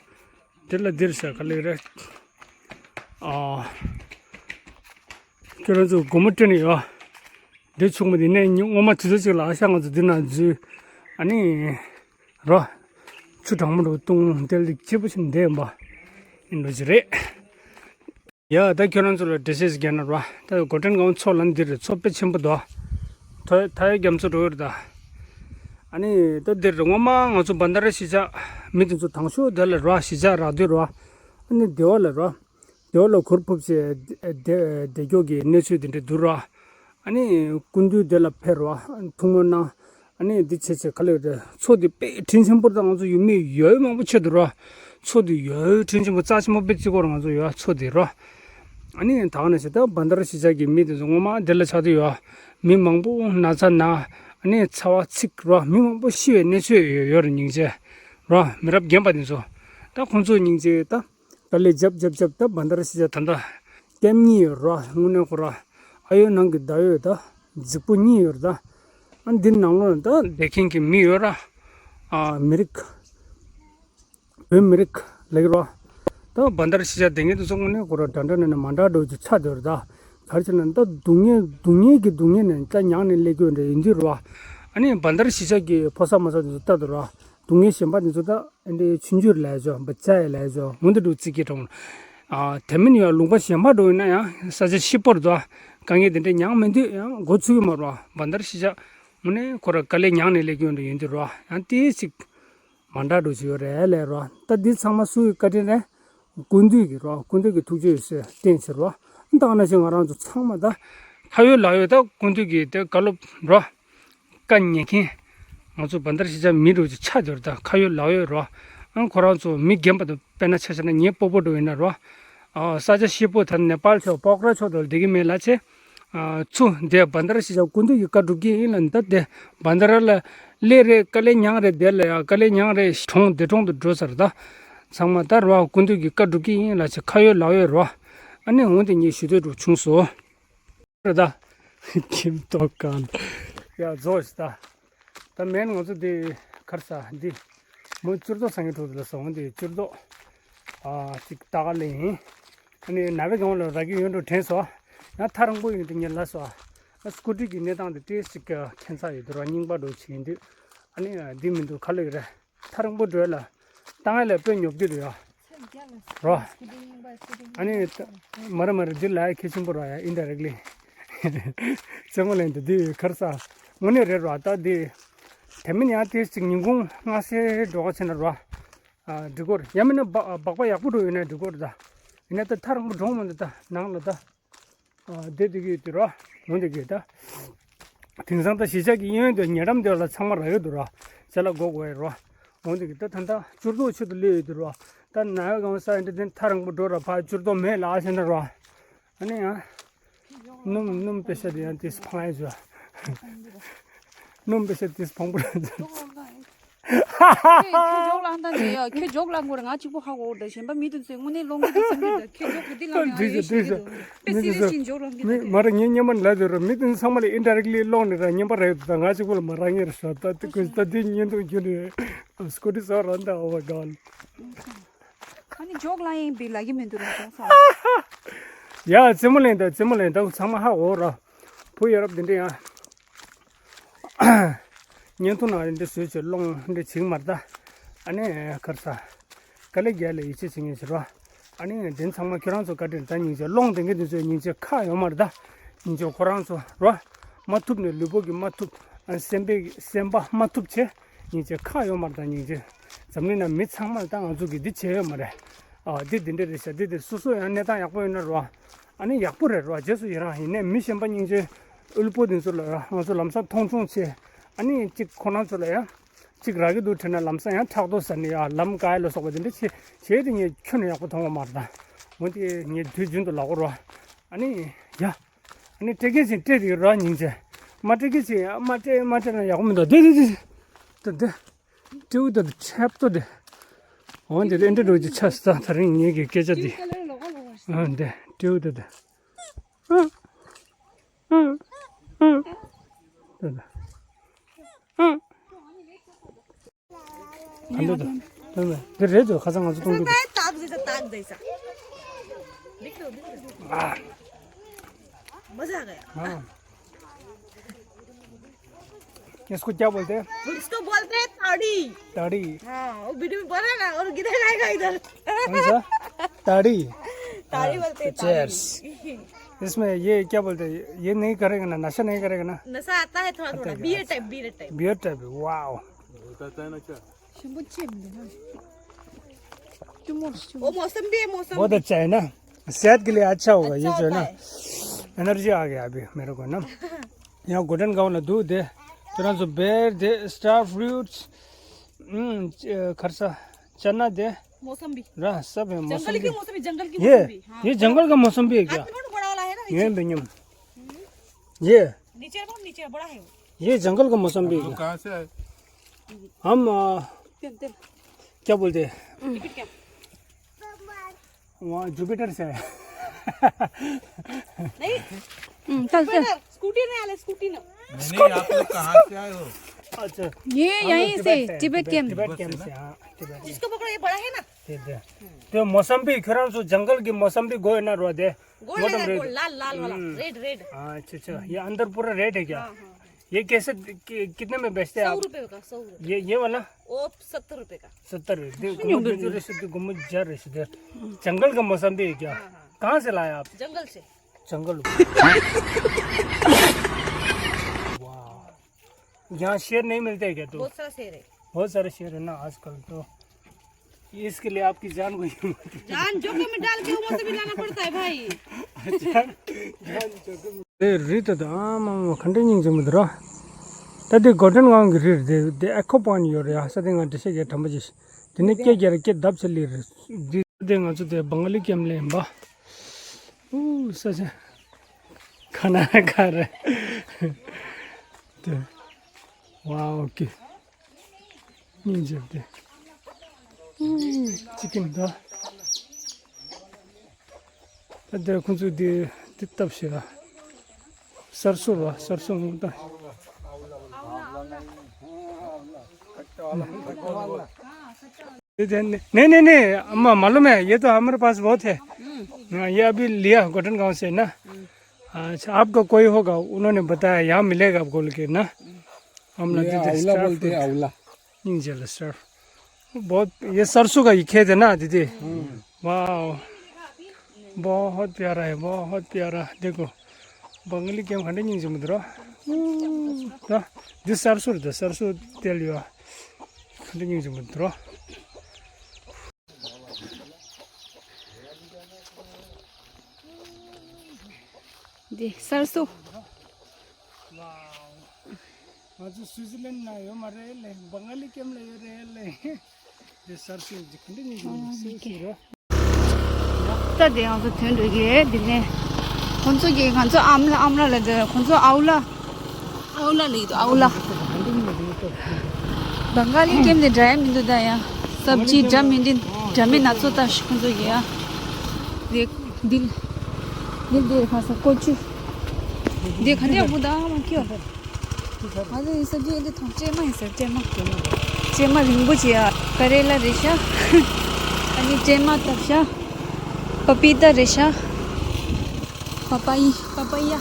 དེ་ལ་འདིར་ཟེར་ག་ལེ་རེད། ཨ། ཁྱོད་རང་ཚོ་སྒོར་མོ་སྤྲད་ནས་ཡོད། འདི་ཆུང་མ་འདི་ནས་ཉི་སྔོན་མ་དུས་ཚོད་ཅིག་ལ་ཨ་ཞང་ང་ཚོ་འདི་ན་འཛུལ། ཨ་ནི། རོ། ཆུ་གྲང་མོ་རུ་བཏུང་དེ་ལ་སྐྱིད་པོ་ཞིག་བསྡད་ཡིན་པ། ཡིན་འགྲོ་གི་རེད། ཡ་ད་ཁྱོད་རང་ཚོ་ལ་འགྲེལ་བཤད་ཞིག་རྒྱག་ན་རོ། ད་གོ་ཊན་གའོན་མཚོ་ལ་འདིར་མཚོ་དཔེ་ཆེན་པོ་འདུག་ཐོ་ཐའི་རྒྱ་མཚོ་འགྲོ་ཡོད་ད། ཨ་ནི་ད་འདིར་སྔོན་མ་ང་ཚོ་བན་དྷ་ར་གཞིས་ཆགས་མི་དེ་ཚོ་དང་ཤོས་དེ་ལ་རོ་གཞིས་ཆགས་རག་དུས་རོ། ཨ་ནི་སྡེ་བ་ལ་རོ། སྡེ་བ་ལ་གུར་ཕུབ་བྱས་བསྡད་བསྡད་རྒྱུ་གི་གནས་ཚུལ་དེ་འདྲ་འདུག་ར། ཨ་ནི་སྐུ་མདུན་དེ་ལ་ཕེབས་ར་ཐུགས་སྨོན་གནང་། ཨ་ནི་འདི་བྱས་བྱས་ག་ལེ་རེད། མཚོ་འདི་དཔེ་དྲིན་ཆེན་པོ་རེད། ང་ཚོ་ཡུལ་མི་ཡོད་མང་པོ་ཆེ་འདུག་ར། མཚོ་འདི་ཡོད་དྲིན་ཆེན་པོ་རྩ་ཆེན་པོ་དཔེ་གཅིག་པོ་ར་ང་ཚོ་ཡོད་མཚོ་འདི་ར། ཨ་ནི་ད་ག་ནང་བཞིན་ད་བན་དྷ་ར་གཞིས་ཆགས་ཀྱི་མི་དེ་ཚོ་སྔོན་མ་འདི་ལ་ཆགས་བསྡད་ཡོད། མི་མང་པོ་ན་ཚ་ན། ཨ་ནི་ཚ་བ་ཚིག་ར་མི་མང་པོ་ཤི་བའི་གནས་ཚུལ་ཡོད་ཡོད་རེད་སྙིང་རྗེ་ར། མི་རབས་རྒན་པ་དེ་ཚོ། ད་ཁོང་ཚོ་སྙིང་རྗེ། ད་དཀའ་ལས་རྒྱབ་རྒྱབ་རྒྱབ། ད་བྷན་དར་ཤི་ཇ་ད་ལྟ་ཀེམ་གཉིས་ཡོད་ར། དངོས་གནས་ཁོ་ར་ཨ་ཡོད་ནང་གི་ད་ཡོད་ད་རྫིག་པོ་གཉིས་ཡོད་ར། ད་ཨ་འདི་ནང་ལོགས་ད་བསྡད་མཁན་གྱི་མི་ཡོད་ར། ཨ་མི་རིགས། བོད་མི་རིགས་ལེགས་རོ། ད་བྷན་དར་ཤི་ཇ་དེ་ངེད་དུ་སོང་ནས་ཁོ་ར་འདྲ་འདྲ་ནས་མ་འདྲ་འགྲོ་རྒྱུ་ཆགས་འདུག་ར། ད་ག་རེ་བྱས་ན་ད་སྡུག་བསྔལ་སྡུག་བསྔལ་གྱི་སྡུག་བསྔལ་ནས་ད་མྱངས་ནས་སླེབས་རྒྱུ་འདྲ་ཡིན་དུས་ར། ཨ་ནི་བྷན་དར་ཤི་ཇ་གི་ཕོ་གསར་མོ་གསར་དེ་ཚོ་ལྟ་དུས་ར། སྡུག་བསྔལ་གཞན་པ་དེ་ཚོ་ད་ཨ་འདྲའི་ཆུང་ཆུང་ལས་ཆོག་འབའ་ཆ་ཡི་ལས་ཆོག་མུ་མཐུད་དུ་རྩིས་ཀྱི་གྲོང་། ཨ་དེ་མིན་ཡང་ལུང་པ་གཞན་པ་འགྲོ་ཡིན་ན་ཡང་ས་ཆ་ཤི་པོར་དུ་དཀའ་ངལ་དེ་འདྲ་མྱངས་མི་འདུག་ཡང་འགོ་ཚུགས་ཀྱི་མ་རེད་བ། བྷན་དར་ཤི་ཇ་དངོས་གནས་ཁོ་ར་དཀའ་ལས་མྱངས་ནས་སླེབས་རྒྱུ་འདྲ་ཡིན་དུས་ར། ཡང་དེ་ཅིག་མ་འདྲ་འགྲོ་ཞིག་ཡོད་རེད་ལས་རོ། ད་འདི་ཚང་མ་སུ་ཡི་བཀའ་དྲིན་རེད། སྐུ་མདུན་གྱི་རོ། སྐུ་མདུན་གྱི་ཐུགས་རྗེ་ཡོད་ཟེར་བསྟན་ཕྱིར་རོ། ད་ཨ་ན་ཞིག་ང་རང་ཚོ་ཚང་མ་ད་ཁ་ཡོད་ལག་ཡོད་ད་སྐུ་མདུན་གྱི་དེ་བཀའ་སློབ་རོ། བཀའ་ཉན་མཁན་ང་ཚོ་བྷན་དར་ཤི་ཇ་མི་རུ་ཅིག་ཆགས་འདུག་ད་ཁ་ཡོད་ལག་ཡོད་རོ། ཨང་ཁོ་རང་ཚོ་མི་རྒན་པ་དང་དཔེར་ན་ཆ་བཞག་ན་ངའི་སྤོ་བོ་འགྲོ་ཡིན་ན་རོ། ཨ་ས་ཆ་ཤི་པོ་ད་ནེ་པཱལ་ཕྱོགས་པོག་ར་ཕྱོགས་དུ་བསྡད་ཀྱི་མེད་ལ་ཆེ། ཚུ་འདས་བྷན་དར་ཤི་ཇ་སྐུ་མདུན་གྱི་བཀའ་སྒྲུབ་ཀྱི་ཡིན་ལ་ད་དེ་བྷན་དར་ལ་ལས་རེད། དཀའ་ལས་མྱངས་རེད། དེ་ལ་ཡང་དཀའ་ལས་མྱངས་རེད། གྲོང་སྡེ་གྲོང་དུ་འགྲོ་ཚར་ད། ཚང་མ་ད་རོ་སྐུ་མདུན་གྱི་བཀའ་སྒྲུབ་ཀྱི་ཡིན་ལ་ཆེ་ཁ་ཡོད་ལག་ཡོད་རོ། ཨ་ནི་འོང་དེ་ངས་ཞུ་འདོད་འདུག་བྱུང་སོ། རེད་ད། ཁྱིམ་ཐོག་གང་། ཡ་རྫོགས་ཤི་ད། ད་མེན་ང་ཚོ་འདི་གར་ས་འདི་མོ་བཅུར་རྡོ་སང་གི་ཐོག་ལ་སོང་འདི་བཅུར་རྡོ་ཨ་ཅིག་ལྟ་ག་ལེ་ཡིན། ཨ་ནི་ན་བའི་གང་ལ་ར་གི་ཡོན་འགྲོ་དྲན་སོ། ཡང་ཐ་རང་པོ་ཡོན་དུ་ཉེ་ལ་སོ། ཨ་སྐུ་དྲིན་གྱི་གནས་སྟངས་དེ་ཏེ་ཞིག་ཁྱད་མཚར་ཡོད་དུ་ར་རྙིང་པ་འགྲོ་ཆེ་ཡིན་དུས། ཨ་ནི་འདི་མི་འདུག་ག་ལེ་རེད། ཐ་རང་པོ་འགྲོ་ལ། བཏང་ཡ་ལ་དཔེ་ཉོབ་ཀྱི་རེད་ཡ། རོ། ཨ་ནི། མ་རེད་མ་རེད་འདི་ལ་ཁྱད་ཆེན་པོ་རོ་ཡ་ཨིན་ཌ་རེག་ལི། རྩེད་མོ་ལེན་དུ་འདི་ཁར་ས། དངོས་གནས་རེད་རོ་ད་འདི། དེ་མིན་ཡང་དེ་ཅིག་ཉིན་གུང་སྔ་སེ་འགྲོ་ག་ཕྱིན་ན་རོ། ཨ་འགྲིག་གོ་རེད་ཡང་མིན་ན་སྦག་སྦག་པ་ཡག་པོ་འགྲོ་ཡོད་ན་འགྲིག་གོ་རེད་ད། ཡིན་ན་ད་ཐ་རང་པོ་འགྲོ་མོ་འདི་ད་ནང་ལ་ད། ཨ་བསྡད་བསྡད་ཀྱི་ཡོད་དུས་རོ། འོང་བསྡད་ཀྱི་ཡོད་ད། དེང་སང་ད་གཞིས་ཆགས་ཀྱི་གཡས་གཡོན་དུ་ཉེ་འགྲམ་དེ་ལ་ཚང་མ་རག་ཡོད་དུ་རོ། ཅ་ལག་དགོས་དགོས་ཡོད་རོ། འོང་བསྡད་ཀྱི་ད་ད་ད་ཅུར་རྡོ་ཆེད་དུ་སླེབས་ཡོད་དུ་རོ། ད་ན་ཡོད་གང་ས་ཡིན་ད་དེ་ཐ་རང་པོ་འགྲོ་ར་ཕ་ཅུར་རྡོ་མེད་ལ་ཨ་ཤེ་ན་རོ། ཨ་ནི་ཡང་། སྣུམ་སྣུམ་པེ་ཤ་དེ་ཡང་དེས་ཕང་ཡ་བཟོ། སྣུམ་པེ་ཤ་དེས་ཕང་པོ་ར་བཟོ། ཁྱོད་ཁྱོད་ཇོག་ལང་ད་ནས་ཡ་ཁྱོད་ཇོག་ལང་དགོས་རེད། ང་གཅིག་པོ་ཧ་གོ་རེད། གཞན་པ་མི་དེ་ཚོས་དངོས་གནས་ལོང་གི་འདུག་བསམ་གི་འདུག་ཁྱོད་ཇོག་གི་འདི་ལང་ཡ་ཡོད་ཤེས་ཀྱི་འདུག་དཔེ་སི་རི་ཡས་ཅིག་ཇོག་ལང་གི་འདུག་མ་རེད་ངས་སྙན་མ་ལབ་དེ་རོ་མི་དེ་ཚང་མ་ལ་ཨིན་ཌ་རེག་ལི་ལོང་ནི་ར་སྙན་པ་རེད་འདུག་ད་ང་གཅིག་པོ་ལ་མ་རག་ངེས་རེད་ཤག་ད་དེ་ཀོ་ད་དེ་བརྙན་ཐུང་བརྒྱུད་ནས་སྐུ་དྲི་ཟ་ར་འདའ་ཨོ་མའི་གོཌ། ཨ་ནི་ཇོག་ལང་ཡིན་པའི་ལ་གི་མི་འདུག་ར་ད་ས། ཡ་རྩེད་མོ་ལེན་ད་རྩེད་མོ་ལེན་ད་ཚང་མ་ཧ་འོ་ར། བུ་ཡ་རབས་འདི་འདྲ་ཡང་། བརྙན་ཐུང་ནང་རེ་འདྲ་བཟོས་བྱས་སློང་འདྲ་བྱེད་ཀྱི་མ་རེད་ད། ཨ་ནི་ཁར་ས། དཀའ་ལས་རྒྱག་ལས་ཡིད་ཆེས་བྱེད་མཁན་ཞིག་རོ། ཨ་ནི་དེ་ཚང་མ་ཁྱོད་རང་ཚོ་བཀའ་དྲིན་ད་སྙིང་རྗེ་སློང་དེ་འགའ་དེ་ཚོའི་སྙིང་རྗེ་ཁག་ཡོད་མ་རེད་ད། སྙིང་རྗེ་ཁོ་རང་ཚོ་རོ། མ་ཐུབ་ནས་ལུས་པོ་གིས་མ་ཐུབ། ཨ་སེམས་པའི་སེམས་པ་མ་ཐུབ་བྱས། སྙིང་རྗེ་ཁག་ཡོད་མ་རེད་ད་སྙིང་རྗེ། འཛམ་གླིང་ན་མི་ཚང་མ་ལ་ད་ང་ཚོ་གིས་འདི་བྱས་ཡོད་མ་རེད། ཨ་འདི་འདི་འདྲ་རེད་ཤག་འདི་འདི་སོ་སོ་ཡང་གནས་སྟངས་ཡག་པོ་ཡོད་ན་རོ། ཨ་ནི་ཡག་པོ་རེད་རོ། རྗེས་སུ་ཡི་རང་ཡིན་ནའི་མི་གཞན་པ་སྙིང་རྗེ་དབུལ་པོ་འདི་ཚོ་ལ་ང་ཚོ་ལམ་སང་མཐོང་ཆུང་བྱས། ཨ་ནི་གཅིག་ཁོ་རང་ཚོ་ལ་ཡང་གཅིག་རག་གི་འདུག་དྲན་ན་ལམ་སང་ཡང་ཕྲག་དོག་ཟ་ནས་ཡ་ལམ་ག་ཡ་ལ་སོགས་པ་འདི་འདྲ་བྱས་བྱས་ཏེ་ངས་ཁྱོན་ནས་ཡག་པོ་མཐོང་གི་མ་རེད་ད། འོན་ཏེ་ངས་དུས་རྒྱུན་དུ་ལབ་དགོས་རོ། ཨ་ནི་ཡ། ཨ་ནི་སྤྲད་མཁན་ཞིག་སྤྲད་དེ་རོ་སྙིང་རྗེ། མ་སྤྲད་མཁན་ཞིག་མ་སྤྲད་མ་སྤྲད་ན་ཡག་པོ་མི་འདུག་འདི་འདི་འདི་འདི་འདི། སྤྲེའུ་དེ་ཁྲེབ་ཏོ་དེ། འོ་འདི་ཨེ་འདྲ་འགྲོ་རྒྱུ་ཆགས་སོང་ད་རིང་ངེད་ཀྱི་སྐད་ཆ་འདི། ཨ་འདི་སྤྲེའུ་དེ་དེ། ཨ་ཨ་ཨ་ཨ་ཨ། ཨ་འདི་དེ་དེ་དེ་རེད་དོ་ཁ་སང་ང་ཚོ་གཏོང་རྒྱུ་དེ། ཨ། मजा आ गया। हाँ। इसको क्या बोलते हैं? इसको बोलते हैं ताड़ी। ताड़ी। हाँ, वो वीडियो में बोला ना, और गिरेगा इधर। कौन सा? ताड़ी। ताड़ी हाँ, बोलते हैं, ताड़ी। Cheers। इसमें ये क्या बोलते हैं? ये नहीं करेगा ना, नशा नहीं करेगा ना? नशा आता है थोड़ा थोड़ा, beer type, beer type. Beer type, wow. होता है ना क्या? वो मौसम भी है, मौसम बहुत भी। अच्छा है ना, सेहत के लिए अच्छा होगा ये जो है ना। एनर्जी आ गया अभी मेरे को ना। यहाँ गोल्डन गाउन ला दूध है, थोड़ा सा बेर दे, स्टार फ्रूट्स, हम्म, च-, खरसा, चना दे। मौसम भी। रहा, सब है, मौसम जंगल की भी। मौसम भी, जंगल की ये, मौसम भी। हाँ, ये बड़ा जंगल का मौसम भी है क्या? हाथी बड़ा वाला है ना, ये नीचे। बेनियम। ये। नीचे है, नीचे बड़ा है वो। ये जंगल का मौसम भी है क्या? कहाँ से आए? हम, आ, तेल, तेल। क्या बोलते हैं? टिकट क्या? वहाँ जुपिटर से है। नहीं, हम्म, चल, चल। जुपिटर, स्कूटी नहीं आले, स्कूटी ना। नहीं, नहीं, आप लोग कहाँ से आए हो? अच्छा, ये हम लोग यहीं से, तिब्बत से हैं, तिब्बत, तिब्बत कैंप। तिब्बत कैंप से, हाँ, तिब्बत से। इसको पकड़ो, ये बड़ा है ना। ये दे। तो मौसम्बी, खराब सो जंगल की मौसम्बी गो है ना, रो दे। गोल है ना, मोटम रेड। गोल, लाल, लाल वाला, हम्म। Red, red. हाँ, अच्छा, अच्छा, ये अंदर पूरा रेड है क्या? हाँ, हाँ। ये कैसे, कि-, कितने में बेचते हैं आप? सौ रुपए का, सौ रुपए। ये, ये वाला? वो सत्तर रुपए का। सत्तर रुपए। दे, गुम्मत जो रेसिपी, गुम्मत जार रेसिपी। जंगल का मौसम्बी है क्या? हाँ, हाँ। कहाँ से लाया आप? जंगल से। जंगल। वाह। यहाँ शेर नहीं मिलते क्या तो? बहुत सारा शेर है। बहुत सारे शेर है ना आजकल तो। इसके लिए आपकी जान को ही जान जोखिम में डाल के ऊपर से भी लाना पड़ता है भाई। जान, जान जोखिम में। ए, ri ta da, ma, ma, khan de nying jing mu de ra. Ta de golden gang ri de, de echo point yo re, sa de nga de se ge tam ji. De ne ke ge ke dab se li re. De de nga chu de Bengali kem le ba. U, sa se. Khana kha re. De. Wow, okay. སྙིང་རྗེ་སྟེ། ཅི་ཀིམ་ད། ད་དེ་ཁོང་ཚོས་དེ་དེ་བཏབ་ཤག་གསར་སོར་བ་གསར་སོར་ངོ་ད། नहीं, नहीं, नहीं, अम्मा, मालूम है, ये तो हमारे पास बहुत है। हाँ, ये अभी लिया गोटन गांव से ना। अच्छा, आपका कोई होगा, उन्होंने बताया, यहाँ मिलेगा बोल के ना। हम लोग ये दे दे, आंवला स्टार बोलते हैं, फ्रूट। आंवला। नहीं, जेल स्टार। बहुत, ये सरसों का ही खेत है ना, दीदी? वाओ। बहुत प्यारा है, बहुत प्यारा। देखो, बंगाली गेम खंडे नहीं समुद्र। तो, दिस सरसों, द सरसों तेल यो। खंडे नहीं समुद्र। འདི་གསར་བཟོ། ང་ཚོ་སུའི་ཙི་ལན་ན་ཡོད་མ་རེད་ལེ། བང་ལི་ཀེམ་ལ་ཡོད་རེད་ལེ། འདི་གསར་བཟོ་འདི་ག་འདྲ་ཉིད་ཀྱི་སུའི་ཙི་རེད། ད་དེ་ང་ཚོ་ཐོན་འགྲོ་གི་རེད། འདི་ནས་ཁོང་ཚོ་གིས་ང་ཚོ་ཨམ་ལ་ཨམ་ལ་ལབ་དེ་ཁོང་ཚོ་ཨའུ་ལ། ཨའུ་ལ་ལབ་ཀྱི་འདུག་ཨའུ་ལ། བང་ག་ལི་ཀེམ་དེ་འདྲ་ཡ་མི་འདུག་ད་ཡ། སབ་ཇི་འདྲ་མི་འདི་འདྲ་མི་སྣ་ཚོགས་ད་ཤི་ཁོང་ཚོ་གི་ཡ། དེ་འདི་འདི་འདི་ཁ་ས་ཀོ་ཅུ། འདི་ག་འདྲ་ཡག་པོ་ད་མ་ཁྱོད། ང་ཚོ་ཡི་སབ་ཇི་འདི་ཐོང་སྤྲེལ་མ་ཡིན་ཟེར་སྤྲེལ་མ། སྤྲེལ་མ་རིང་པོ་ཅིག་ཡ། ཀ་རེ་ལ་རེད་ཤག་ཨ་ནི་སྤྲེལ་མ་བཏབ་ཤག་པ་པི་ཏ་རེད་ཤག་པ་པ་ཡི། པ་པ་ཡ།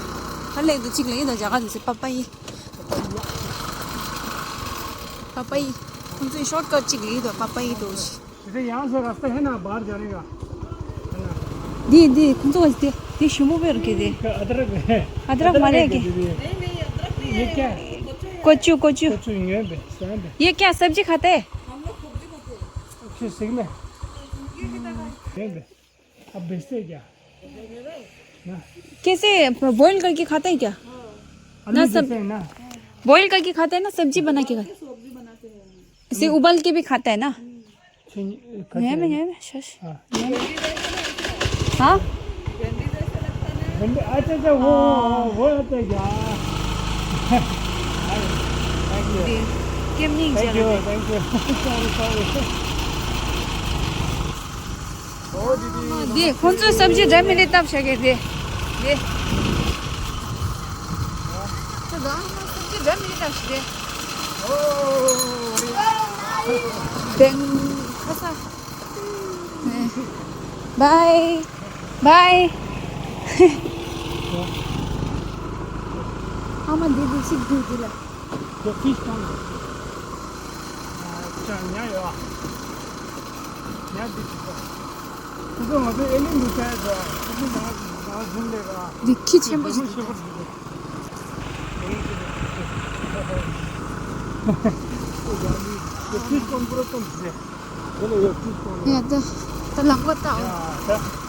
ཧ་ལས་འདུག་གཅིག་ལ་ཡིན་ད་རྒྱ་གར་འདུག་ཟེར་པ་པ་ཡི། पापा जी, उनसे शॉर्टकट चिक ली तो पापा जी तो। इसे यहाँ से रास्ता है ना बाहर जाने का, है ना? दी दी, कौन सा बजते? ये शिमो पे रुके थे। अदरक है। अदरक मारे है क्या? ये क्या है? कोचू, कोचू। कोचू, ये बे, स्वयं बे। ये क्या सब्जी खाते हैं? अच्छे, सही में। ये बे। अब बेचते हैं क्या? ना। कैसे, बॉईल करके खाते हैं क्या? ना, सब बेचते हैं ना। बॉईल करके खाते हैं ना, सब्जी बना के खाते हैं। इसे उबाल के भी खाता है ना। नहीं, नहीं, शश। हाँ। हाँ? भिंडी, अच्छा, अच्छा, वो, हाँ। वो होता है क्या? Thank you. Thank you, thank you. Sorry, sorry. འདི་ཁོང་ཚོས་སབ་ཇི་འདྲ་མི་འདྲ་བཏབ་བཞག་གི་རེད། འདི། ཁོ་གང་སབ་ཇི་འདྲ་མི་འདྲ་བཏབ་བཞག་རེད། དེང་ཁ་ས། བའི། བའི། ཨ་མ་འདི་འདི་ཅིག་འདུག་འདི་ལ། The fish pond. ཨ་ཅག་ཉ་ཡོད་ཨ། ཉ་འདི་ཅིག་ད། ཁོ་ཚོ་ང་ཚོ་ཨེ་ལི་འདུག་ས་ཡ་ད། ཁོ་ཚོ་ང་ང་ཟུང་ལས་ར། འདི་ཁྱི་ཆེན་པོ་ཞིག་འདུག་ད། The fish pond, bro, come here. ཡ་ད་ད་ལག་པ་བཏགས། ཡ་ད།